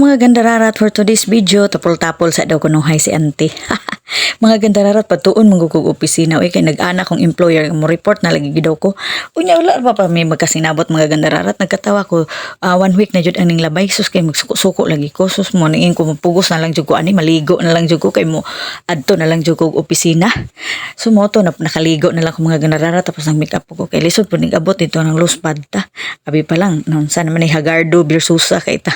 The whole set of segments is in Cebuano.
Mga gandararat, for today's video, tapol-tapol sa daw kunuhay si auntie. Mga gandararat, patuon manggugog opisina. Uy, kay nag-ana kong employer, mo report na lagi gid daw ko. Unya wala pa pa may magkasinabot, mga gandararat. Nagkatawa ko, one week na jud aning labay. Sus, kay magsuko-suko lagi ko. Sus, mo ningin ko mapugos na lang jud ko ani, maligo na lang jud ko kay mo adto na lang jud ko og opisina. So mo to na, nakaligo na lang ko, mga gandararat, tapos nag make up ko kay lisod pud ning abot dito ng luspad ta. Abi pa lang noon sana man ni Hagardo Versosa kay ta.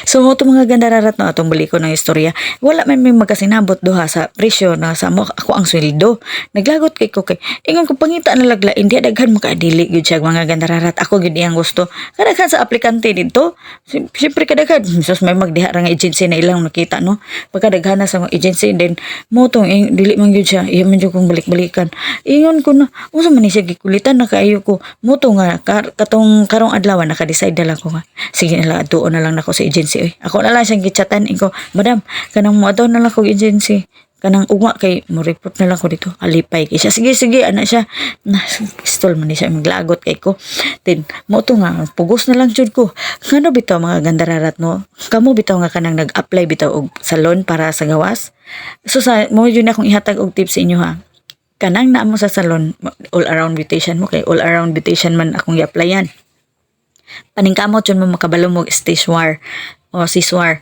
So mo to, mga gandararat, no, atong balik ko ng istorya. Wala man may magkasinabot duha sa presyo na sa mo ako ang sweldo. Naglagot kay ko kay ingon ko pangita na lagla hindi daghan makaadili gyud siya, mga gandararat. Ako gyud iyang gusto. Kadaghan sa aplikante dito. Siyempre kadaghan. Sus, may magdiha ra nga agency na ilang nakita, no. Pagkadaghan na sa mga agency then mo tong eh, dili man gyud siya. Iya man jud kong balik-balikan. Ingon ko na unsa man ni siya, gikulitan na kaayo ko. Mo to nga katong karong adlaw naka-decide na lang ko nga sige na lang, adtuon na lang nako sa agency oy. Ako na lang siyang gichatan ko, "Madam, kanang mo adto na lang ko agency kanang ugma kay mo report na lang ko dito." Alipay kay siya. "Sige, sige," ana siya. Na pistol man ni siya, maglagot kay ko. Then mo to nga pugos na lang jud ko. Ngano bitaw, mga gandararat, no, kamo bitaw nga kanang nag-apply bitaw og salon para sa gawas. So sa mo yun akong ihatag og tips sa inyo ha, kanang naa mo sa salon, all around beautician mo, kay all around beautician man akong i-applyan, paningkamot jud mo makabalo mo siswar o siswar.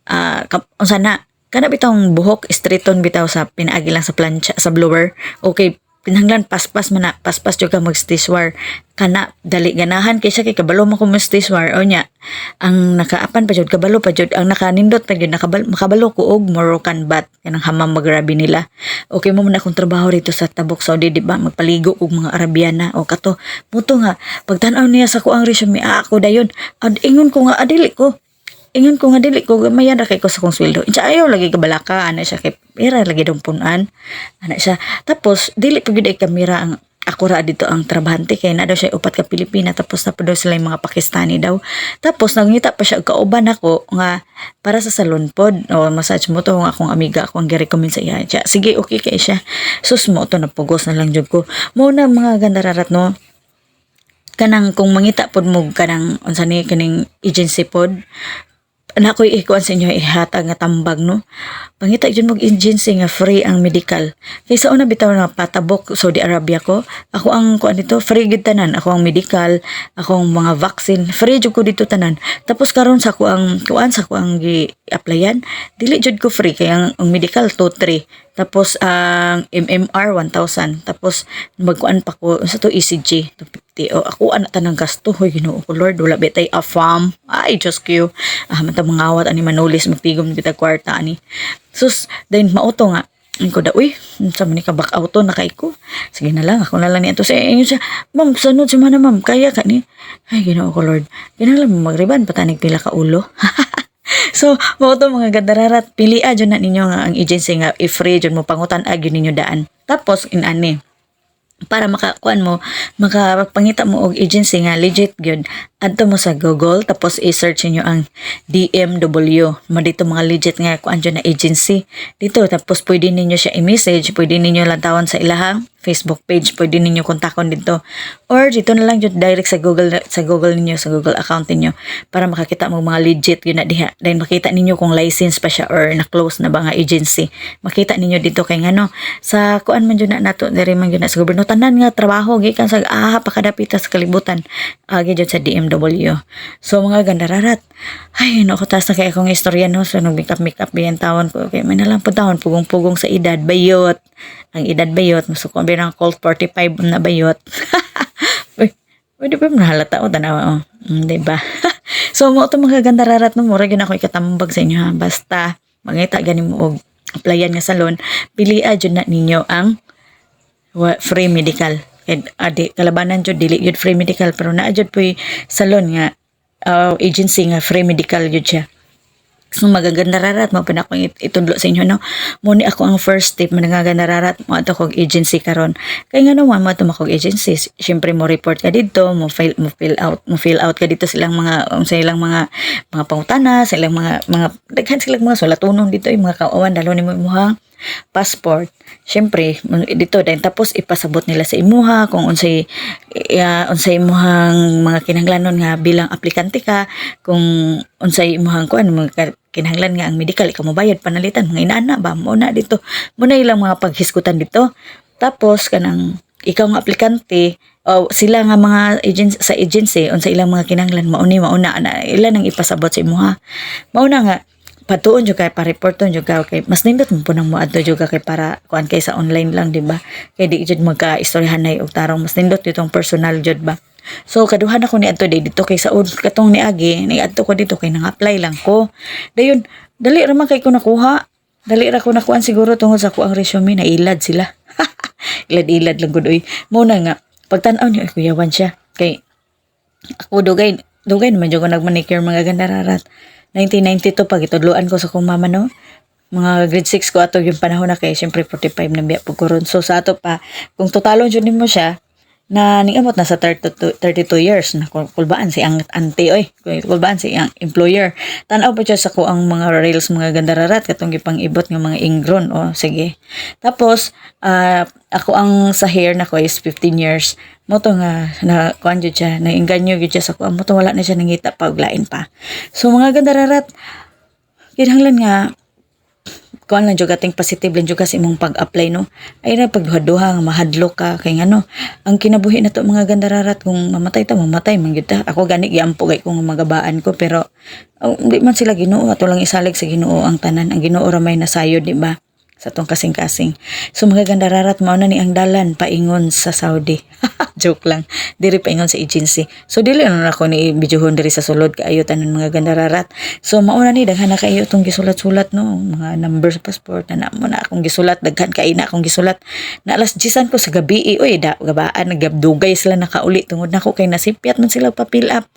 Ah, unsa na kana bitawng buhok straighton bitaw sa pinaagi lang sa plancha, sa blower. Okay, kinahanglan paspas man na, paspas jud ka mag siswar kana, dali ganahan kay siya kay kabalo mo ko mo siswar. O nya ang nakaapan pa jud, kabalo pa jud ang nakanindot pa jud, nakabalo, makabalo ko og Moroccan bath, kanang hamam magrabi nila. Okay mo man akong trabaho dito sa Tabuk, Saudi, di ba? Magpaligo og mga Arabiana o kato muto nga pagtan-aw niya sa kuang resume, ako dayon ad ingon ko nga adili ko, ingon ko nga dili ko gamayan ra kay ko sa kong sweldo. Insa ayaw lagi kabalaka ana siya kay pera lagi dong punan ana siya. Tapos dili pa gyud ay kamera ang ako ra dito ang trabahante kay na daw siya upat ka Pilipina, tapos na pa daw sila yung mga Pakistani daw. Tapos nangita pa siya og kauban ako nga para sa salon pod o massage mo to nga akong amiga ako ang gi-recommend sa iya siya. Sige, okay kay siya. Sus, mo to napugos na lang jud ko. Mo na, mga gandararat, no, kanang kung mangita pod mo kanang unsa ni kaning agency pod na ako'y ikuan sa inyo, ihatag nga tambag, no, pangita jud mo agency nga free ang medical. Kay sa una bitaw na patabok Saudi Arabia ko, ako ang kuan dito free gid tanan, ako ang medical, ako ang mga vaccine, free jud ko dito tanan. Tapos karon sa ko ang kuan, sa ko ang gi-applyan, dili jud ko free kay ang medical 2 3, tapos ang MMR 1000, tapos magkuan pa ko sa to ECG 250. O ako ana tanang gasto. Hoy, Ginoo ko Lord, wala bitay afam. Ay, Diyos ko, man ta mangawat ani, manulis, magtigom kita kwarta ani. Sus, then mauto nga Ang ko da, uy, sa man ka back out to, nakay ko. Sige na lang, ako na lang niya to. Sa inyo siya, "Ma'am, sunod si mana, ma'am, kaya ka ni." Ay, Ginoo ko Lord. Kinahanglan mo magriban, patanig pila ka ulo. So, mao to, mga gandararat, pili jud na ninyo nga ang agency nga i-free jud mo, pangutan gyud ninyo daan. Tapos inani para makakuan mo, makapangita mo og agency nga legit gyud, adto mo sa Google, tapos i-search niyo ang DMW mo dito, mga legit nga kuan jud na agency dito. Tapos pwede ninyo siya i-message, pwede ninyo lantawan sa ilahang Facebook page, pwede ninyo kontakon dito or dito na lang jud direct sa Google ninyo, sa Google account ninyo, para makakita mo mga legit yun na diha. Then makita ninyo kung license pa siya or na-close na ba nga agency, makita ninyo dito. Kay ngano sa kuan man jud na nato diri man jud na sa gobyerno tanan nga trabaho gikan sa pakadapita sa kalibutan agi jud sa DMW. So mga gandararat, ay no ko, taas na kay akong istorya, no. So nag makeup makeup biyan tawon ko kay may nalang pud tawon, pugong-pugong sa edad bayot, ang edad bayot, masuko ang Colt 45 na bayot. Uy, pwede pa nahalata o tanawa oh. Di ba? So mo to, mga gandararat, no, mura gyud ako ikatambag sa inyo ha. Basta mangita gani mo og applyan nga salon, pilia jud na ninyo ang free medical. Kay adi kalabanan jud dili jud free medical, pero naa jud po'y salon nga agency nga free medical jud siya. So magaganda rarat mo pa na akong itudlo sa inyo, no. Mo ni ako ang first step, mga rarat, mo ato kog agency karon. Kay nga naman mo ato makog agency, syempre mo report ka dito, mo fill out ka dito silang mga sa ilang mga pangutana, sa ilang mga daghan silang mga sulatunon dito, yung mga kauwan dalo nimo imuhang passport. Syempre, dito dahil tapos ipasabot nila sa imuha kung unsay imuhang mga kinahanglanon nga bilang aplikante ka, kung unsay imuhang kuan, mga kinahanglan nga ang medical ikaw mobayad, panalitan mga inaana ba mo na dito mo na ilang mga paghisgutan dito. Tapos kanang ikaw nga aplikante o sila nga mga agents sa agency, unsa ilang mga kinahanglan, mauni mauna na ila nang ipasabot sa imuha. Mauna nga patuon jud kay pa-reporton jud ka kay mas nindot mo punang moadto jud ka kay para kuan kay sa online lang, di ba? Kay di jud magka istoryahanay og tarong, mas nindot ditong personal jud ba. So kaduhan ako ni adto day dito kay saud katong niagi niadto ko dito kay nang-apply lang ko. Dayon dali ra man kay ko nakuha, dali ra ko nakuan, siguro tungod sa kuang resume na ilad sila, ilad-ilad lang gud oy. Mo na nga pagtan-aw niyo, ay, kuyawan siya kay ako dugay dugay naman jud ko nagmanicure, mga gandararat. 1992 pag itudloan ko sa akong mama, no, mga grade 6 ko ato yung panahon na, kay syempre 45 na biya pug karon. So sa ato pa, kung totalon jud nimo siya na ning-amot na sa 32, 32 years na, kulbaan si ang auntie oy, kulbaan si ang employer. Tan-aw pa siya sa ko ang mga rails, mga gandararat, katong gipang ibot nga mga ingrown o sige. Tapos ako ang sa hair na ko is 15 years mo to nga na kuan jud siya, na inganyo jud siya sa kuan mo to, wala na siya nangita pa og lain pa. So mga gandararat, kinahanglan nga kuan lang jud ka, think positive lang jud ka sa imong pag-apply, no? Ay na pagduha-duha nga mahadlok ka kay ngano, ang kinabuhi na to, mga gandararat, kung mamatay ta, mamatay man gyud ta. Ako gani giampo kay kung magabaan ko, pero oh, di man sila Ginoo. Ato lang isalig sa Ginoo ang tanan. Ang Ginoo ra may nasayod, di ba, sa atong kasing-kasing. So mga gandararat, mao na ni ang dalan paingon sa Saudi. Joke lang. Diri paingon sa agency. So dili na ako ni videohon diri sa sulod kaayo tanan, mga gandararat. So mao na ni, daghan na kaayo itong gisulat-sulat, no, mga number sa passport na mo na akong gisulat, daghan kay na akong gisulat. Na alas 10 ko sa gabi eh, oy da gabaan nagdugay sila nakauli tungod nako kay nasipyat man sila pa-fill up.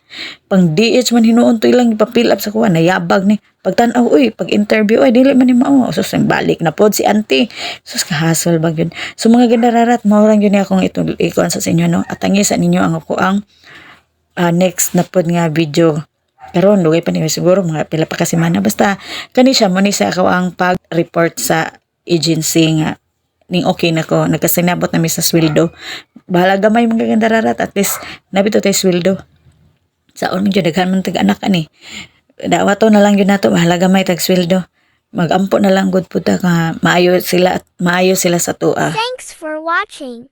Pang DH man hinuon to ilang ipa-fill up sa kuha, nayabag ni. Pagtan-aw uy, pag interview ay dili man ni mao. Sus, balik na pod si auntie. Sus, kahasol ba yun. So mga gandararat, mao lang yun akong ito ikuan sa inyo, no. At ang isa ninyo ang ako ang next na pod nga video karon, dugay pa niyo siguro, mga pila pa ka semana. Basta kani siya mo ni sa ako ang pag-report sa agency nga ning okay na ko, nagkasinabot na mi sa sweldo. Bahala gamay, mga gandararat, at least nabito tay sweldo. Saon man jud, daghan man tag anak ani. Dawa to na lang yun nato, bahala gamay tag sweldo. Magampo na lang gud pud ta nga maayo sila at maayo sila sa tua. Thanks for watching.